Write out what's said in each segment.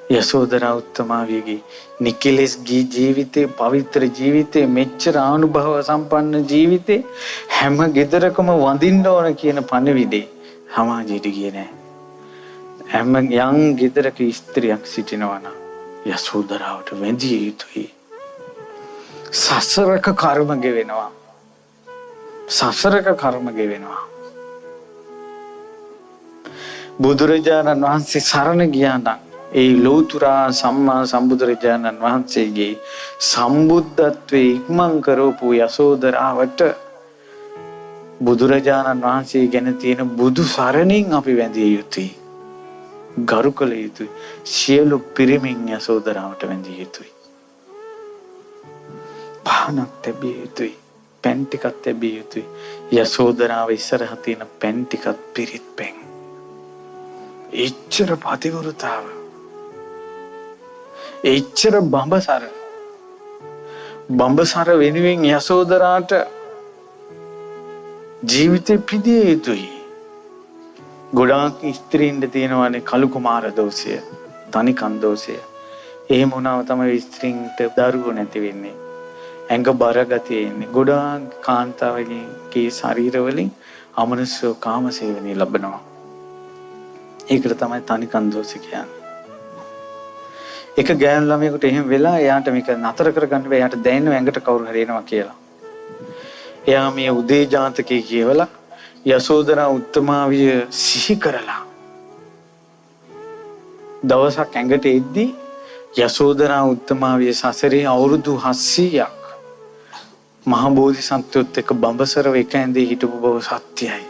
යසෝදරා උත්තමාවියගේ නිකලෙස් ගී ජීවිතේ, පවිත්‍ර ජීවිතේ, මෙච්චර ආනුභව සම්පන්න ජීවිතේ හැම ගෙදරකම වඳින්න ඕන කියන පණිවිඩේ සමාජයට ගියේ නෑ. හැම යම් ගෙදරක ස්ත්‍රියක් සිටිනවා නම් යසෝදරාවට වැඳිය යුතුයි. සසරක කර්ම ගෙවෙනවා. සසරක කර්ම ගෙවෙනවා. බුදුරජාණන් වහන්සේ සරණ ගියා නම් ඒ ලෝතුරා සම්මා සම්බුදුරජාණන් වහන්සේගේ සම්බුද්ධත්වයේ ඉක්මන් කරවපු යසෝදරාවට බුදුරජාණන් වහන්සේ ගැන තියෙන බුදු සරණින් අපි වැඳිය යුතුයි. ගරු කළ යුතුයි. සියලු පිරිමින් යසෝදරාවට වැඳිය යුතුයි. පහනක් තැබිය යුතුයි. පැන් ටිකක් තැබිය යුතුයි. යසෝදරාව ඉස්සරහ තියෙන පැන් ටිකත් පිරිත් පැන්. එච්චර පතිවෘතාව, එච්චර බඹසර, බඹසර වෙනුවෙන් යසෝදරාට ජීවිතේ පිදිය යුතුයි. ගොඩාක් ස්ත්‍රීන්ට තියෙනවානේ කලු කුමාර දෝෂය, තනිකන් දෝෂය. එහෙම වුණාම තමයි ස්ත්‍රීන්ට දරුවෝ නැති වෙන්නේ. ඇඟ බර ගතිය එන්නේ. ගොඩාක් කාන්තාවන්ගේ ශරීරවලින් අමනුෂ්‍ය කාම සේවනය ලබනවා. ඒකට තමයි තනිකන් දෝෂ කියන්නේ. එක ගෑනු ළමයෙකුට එහෙම වෙලා එයාට මේක නතර කරගන්න බෑ. එයාට දැනෙනවා ඇඟට කවුරු හරි එනවා කියලා. එයා මේ උදේ ජාතකයේ කියවලා යසෝදරා උත්තමාවිය සිහි කරලා දවසක් ඇඟට එද්දී යසෝදරා උත්තමාවිය සසරේ අවුරුදු 700ක් මහ බෝධිසත්වයොත් එක්ක බඹසරව එක ඇඳේ හිටපු බව සත්‍යයි.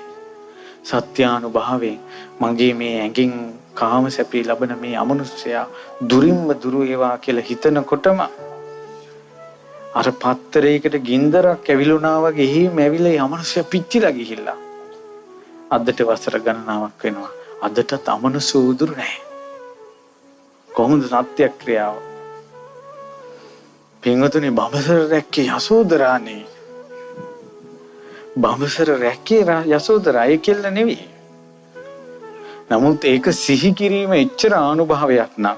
සත්‍යානුභාවයෙන් මගේ මේ ඇඟෙන් කාම සැපී ලබන මේ අමනුෂ්‍යයා දුරින්ම දුරු වේවා කියලා හිතනකොටම අර පත්තරයකට ගින්දරක් ඇවිලුණා වගේ එහෙම ඇවිල්ලා ඒ අමනුෂ්‍යයා පිච්චිලා ගිහිල්ලා අදට වසර ගණනාවක් වෙනවා. අදටත් අමනුෂ්‍ය උදුරු නැහැ. කොහොමද සත්‍යක්‍රියාව? පින්වතුනි, බඹසර රැක්කේ යසෝදරානේ. බඹසර රැක්කේ යසෝදරා, ඒ කෙල්ල නෙවෙයි. නමුත් ඒක සිහි කිරීම එච්චර ආනුභාවයක් නම්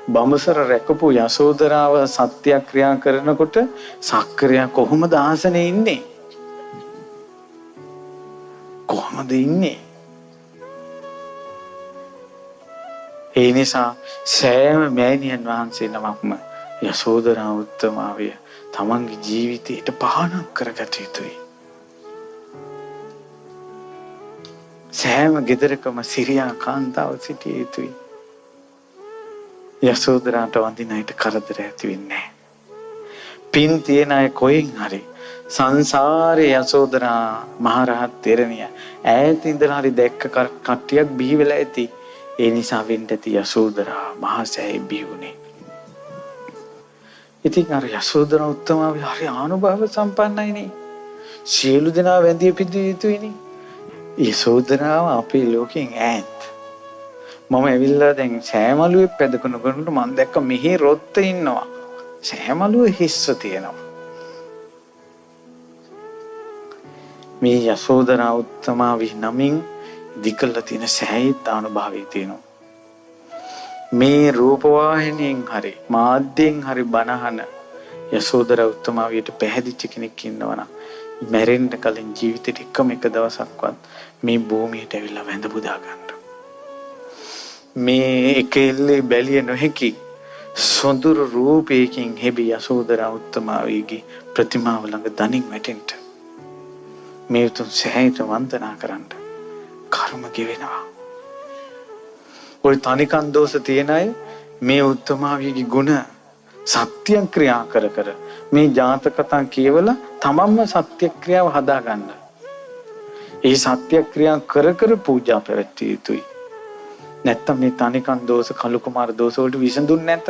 බඹසර රැකපු යසෝදරාව සත්‍යක්‍රියා කරනකොට සක්‍රියා කොහොමද ආසනේ ඉන්නේ? කොහොමද ඉන්නේ? ඒ නිසා සෑම මෑණියන් වහන්සේ නමක්ම යසෝදරා උත්තමාවිය තමන්ගේ ජීවිතයට පහනක් කරගත යුතුයි. සෑම ගෙදරකම සිරියා කාන්තාව සිටිය යුතුයි. යසෝදරාට වඳින අයට කරදර ඇති වෙන්නේ නැහැ. පින් තියෙන අය කොහෙන් හරි සංසාරේ යසෝදරා මහරහත් තෙරණිය ඈත ඉඳලා හරි දැක්ක කට්ටියක් බිහි වෙලා ඇති. ඒ නිසා වෙන්න ඇති යසෝදරා මහා සෑය බිහි වුණේ. ඉතින් අර යසෝදරා උත්තමාවි හරි ආනුභාව සම්පන්නයිනේ. සියලු දෙනා වැඳිය පිදිය යුතුයිනේ. යසෝදරාව අපේ ලෝකෙන් ඈත්. මම ඇවිල්ලා දැන් සෑමලුවේ පැදකන කරනකොට මම දැක්ක මෙහි රොත්ත ඉන්නවා. සෑමලුවේ හිස්ස තියෙනවා. මේ යසෝදරා උත්තමාවි නමින් දිකලා තියෙන සෑයිත් ආනුභාවය තියෙනවා. මේ රූපවාහිනියෙන් හරි මාධ්‍යයෙන් හරි බණහන යසෝදරා උත්තමාවියට පැහැදිච්ච කෙනෙක් ඉන්නවනම් මැරෙන්න කලින් ජීවිතේට එකම එක දවසක්වත් මේ භූමියට ඇවිල්ලා වැඳ පුදා ගන්න. මේ එක එල්ලේ බැලිය නොහැකි සොඳුරු රූපයකින් හෙබි යසෝදරා උත්තමාවියගේ ප්‍රතිමාව ළඟ දනින් වැටෙන්න. මේ උතුම් සෑයට වන්දනා කරන්න. කර්ම ගෙවෙනවා. ඔය තනිකන් දෝෂ තියෙන අය මේ උත්තමාවියගේ ගුණ සත්‍යක්‍රියා කර කර මේ ජාතක කතා කියවලා තමන්ම සත්‍යක්‍රියාව හදා ගන්න. ඒ සත්‍යක්‍රියා කර කර පූජා පැවැත්විය යුතුයි. නැත්තම් මේ තනිකන් දෝෂ කලු කුමාර දෝෂ වලට විසඳුම් නැත.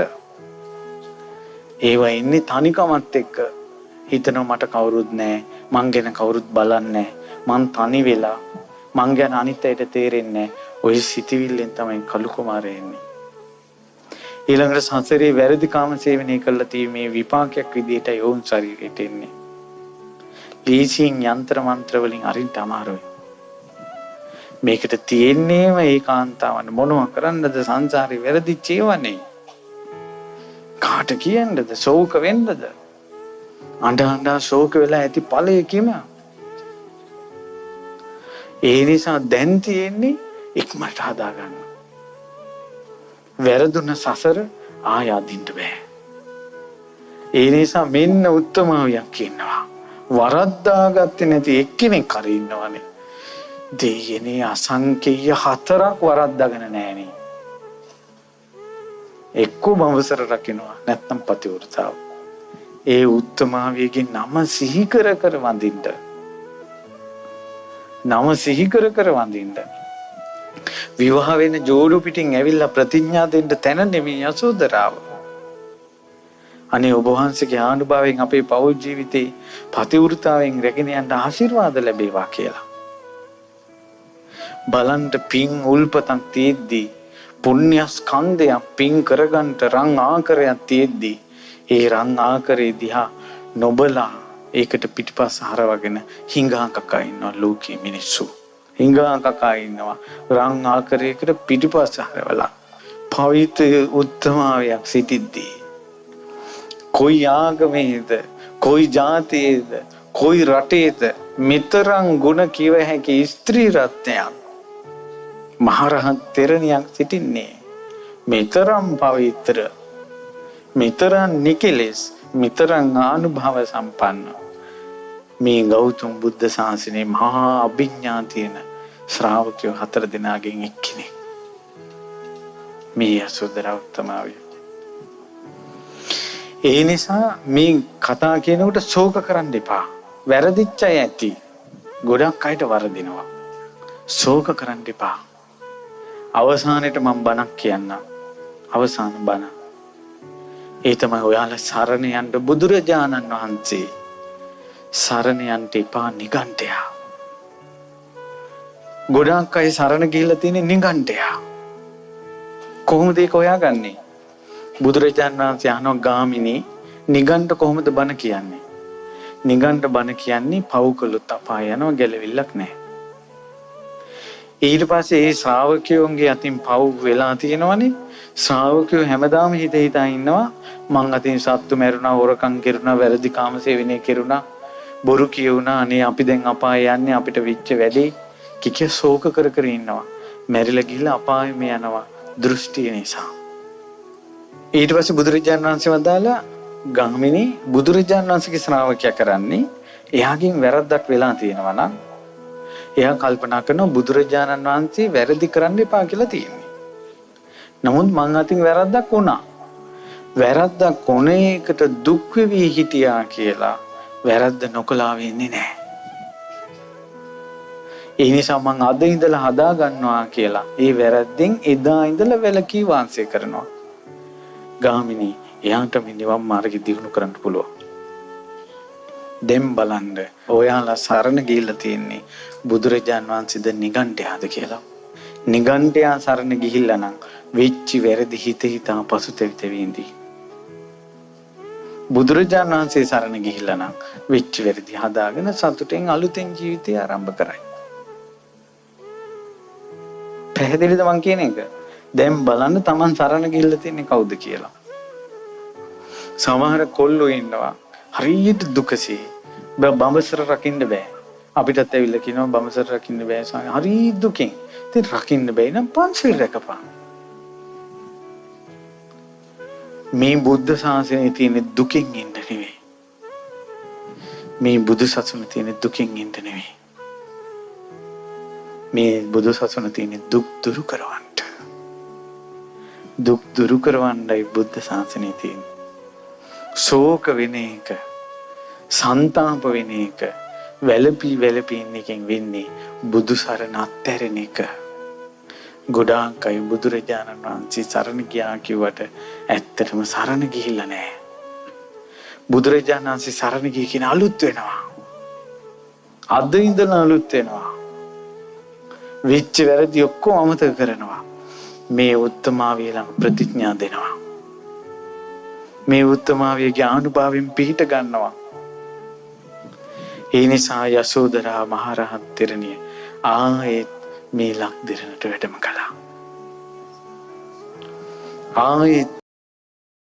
ඒවා ඉන්නේ තනිකමත් එක්ක. හිතනවා මට කවුරුත් නෑ, මං ගැන කවුරුත් බලන්නේ නෑ, මං තනි වෙලා, මං ගැන අනිත් අයට තේරෙන්නේ නෑ. ඔය සිතිවිල්ලෙන් තමයි කලු කුමාරය එන්නේ. ඊළඟට සසරේ වැරදි කාම සේවනය කළා තියෙ මේ විපාකයක් විදිහටයි ඔවුන් ශරීරයට එන්නේ. ලීසියෙන් යන්ත්‍ර මන්ත්‍ර වලින් අරින්න අමාරුයි. මේකට තියෙන්නේම ඒ කාන්තාවන් මොනවා කරන්නද සංසාරේ වැරදිච්ච ඒවානේ. කාට කියන්නද? ශෝක වෙන්නද? අඬ අඬා ශෝක වෙලා ඇති ඵලය කිම? ඒ නිසා දැන් තියෙන්නේ ඉක්මනට හදාගන්න. වැරදුන සසර ආය අදින්න බෑ. ඒ නිසා මෙන්න උත්තමාවියක් ඉන්නවා. වරද්දාගත්තේ නැති එක්කෙනෙක් හරි ඉන්නවනේ. දෙයනේ අසංකේය හතරක් වරද්දාගෙන නෑනේ. එක්කෝ බඹසර රකින්නවා නැත්නම් පතිවෘතාව. ඒ උත්තමාවියගේ නම සිහි කර කර වඳින්න. නම සිහි කර කර වඳින්න. විවාහ වෙන ජෝඩු පිටින් ඇවිල්ලා ප්‍රතිඥා දෙන්න තැන නෙමෙයි යසෝදරාව. අනේ ඔබ වහන්සේගේ ආනුභාවයෙන් අපේ පෞල් ජීවිතේ පතිවෘතාවෙන් රැගෙන යන්න ආශිර්වාද ලැබේවා කියලා. බලන්න පින් උල්පතක් තියෙද්දි, පුණ්‍ය ස්කන්ධයක් පින් කරගන්න රන් ආකරයක් තියෙද්දි, ඒ රන් ආකරේ දිහා නොබලා ඒකට පිටිපස්ස හරවගෙන හිඟා කකා ඉන්නවා ලෝකයේ මිනිස්සු. හිඟා කකා ඉන්නවා රන් ආකරයකට පිටිපස්ස හරවලා. පවිත්‍ර උත්තමාවියක් සිටිද්දී කොයි ආගමේද, කොයි ජාතියේද, කොයි රටේද මෙතරම් ගුණ කිව හැකි ස්ත්‍රී රත්නයක් මහරහත් තෙරණියක් සිටින්නේ? මෙතරම් පවිත්‍ර, මෙතරම් නිකලෙස්, මෙතරම් ආනුභාව සම්පන්න මේ ගෞතම බුද්ධ ශාසනයේ මහා අභිඥා තියෙන ශ්‍රාවකයෝ හතර දෙනාගෙන් එක්කෙනෙක් මේ යසෝදරා උත්තමාවිය. ඒ නිසා මේ කතා කියනකොට ශෝක කරන්න එපා. වැරදිච්ච අය ඇති. ගොඩක් අයට වරදිනවා. ශෝක කරන්න එපා. අවසානයේට මම බණක් කියන්නම්. අවසාන බණ. ඒ තමයි ඔයාලා සරණ යන්න බුදුරජාණන් වහන්සේ සරණ යන්න එපා නිගණ්ඨයා. ගොඩක් අය සරණ ගිහිල්ලා තියෙන්නේ නිගණ්ඨයා. කොහොමද ඒක හොයාගන්නේ? බුදුරජාණන් වහන්සේ අහනවා ගාමිණී නිගණ්ඨ කොහොමද බණ කියන්නේ? නිගණ්ඨ බණ කියන්නේ පව් කළොත් අපාය යනවා, ගැලවිල්ලක් නැහැ. ඊට පස්සේ ඒ ශ්‍රාවකයෝන්ගේ අතින් පව් වෙලා තියෙනවනේ. ශ්‍රාවකයෝ හැමදාම හිත හිතා ඉන්නවා මං අතින් සත්තු මැරුණා, හොරකම් කෙරුණා, වැරදි කාම සේවනය කෙරුණා, බොරු කියුණා, අනේ අපි දැන් අපාය යන්නේ, අපිට වෙච්ච වැඩේ කිකිය ශෝක කර කර ඉන්නවා. මැරිලා ගිහිල්ලා අපායෙම යනවා දෘෂ්ටිය නිසා. ඊට පස්සේ බුදුරජාණන් වහන්සේ වදාලා ගාමිණී බුදුරජාණන් වහන්සේගේ ශ්‍රාවකයා කරන්නේ එයාගෙන් වැරද්දක් වෙලා තියෙනවා නම් එයා කල්පනා කරනවා බුදුරජාණන් වහන්සේ වැරදි කරන්න එපා කියලා තියෙන්නේ. නමුත් මං අතින් වැරද්දක් වුණා. වැරද්දක් වුණ එකට දුක් වෙවි හිටියා කියලා වැරද්ද නොකලා වෙන්නේ නැහැ. ඒ නිසා මං අද ඉඳලා හදා ගන්නවා කියලා ඒ වැරද්දෙන් එදා ඉඳලා වැළකී වාසය කරනවා. ගාමිණී එයාට මේ නිවන් මාර්ගෙ දියුණු කරන්න පුළුවන්. දැන් බලන්න ඔයාලා සරණ ගිහිල්ලා තියෙන්නේ බුදුරජාන් වහන්සේද නිගණ්ඨයාද කියලා. නිගණ්ඨයා සරණ ගිහිල්ලා නම් වෙච්ච වැරදි හිත හිතා පසුතැවි තැවි ඉඳී. බුදුරජාන් වහන්සේ සරණ ගිහිල්ලා නම් වෙච්ච වැරදි හදාගෙන සතුටෙන් අලුතෙන් ජීවිතය ආරම්භ කරයි. පැහැදිලිද මං කියන එක? දැන් බලන්න Taman සරණ ගිහිල්ලා තියෙන්නේ කවුද කියලා. සමහර කොල්ලෝ ඉන්නවා හරියට දුකසේ බඹසර රකින්න බෑ. අපිටත් ඇවිල්ලා කියනවා බඹසර රකින්න බෑ ස්වාමී, හරි දුකෙන්. ඉතින් රකින්න බැයි නම් පන්සිල් රැකපන්. මේ බුද්ධ ශාසනයේ තියෙන දුකෙන් ඉන්න නෙවෙයි. මේ බුදු සසුන තියෙන දුකෙන් ඉන්න නෙවෙයි. මේ බුදු සසුන තියෙන දුක් දුරු කරවන්න. දුක් දුරු කරවන්නයි බුද්ධ ශාසනයේ තියෙන්නේ. ශෝක වෙන එක, සන්තාප වෙන එක, වැළපී වැළපී ඉන්න එකෙන් වෙන්නේ බුදු සරණ අත්හැරෙන එක. ගොඩාක් අය බුදුරජාණන් වහන්සේ සරණ ගියා කිව්වට ඇත්තටම සරණ ගිහිල්ලා නෑ. බුදුරජාණන් වහන්සේ සරණ ගිය කියන අලුත් වෙනවා. අද ඉඳලා අලුත් වෙනවා. වෙච්ච වැරදි ඔක්කොම අමතක කරනවා. මේ උත්තමාවිය ළඟ ප්‍රතිඥා දෙනවා. මේ උත්තමාවියගේ ආනුභාවයෙන් පිහිට ගන්නවා. ඒ නිසා යසෝදරා මහරහත් තෙරණිය ආයෙත් මේ ලක් දෙරණට වැඩම කළා. ආයෙත්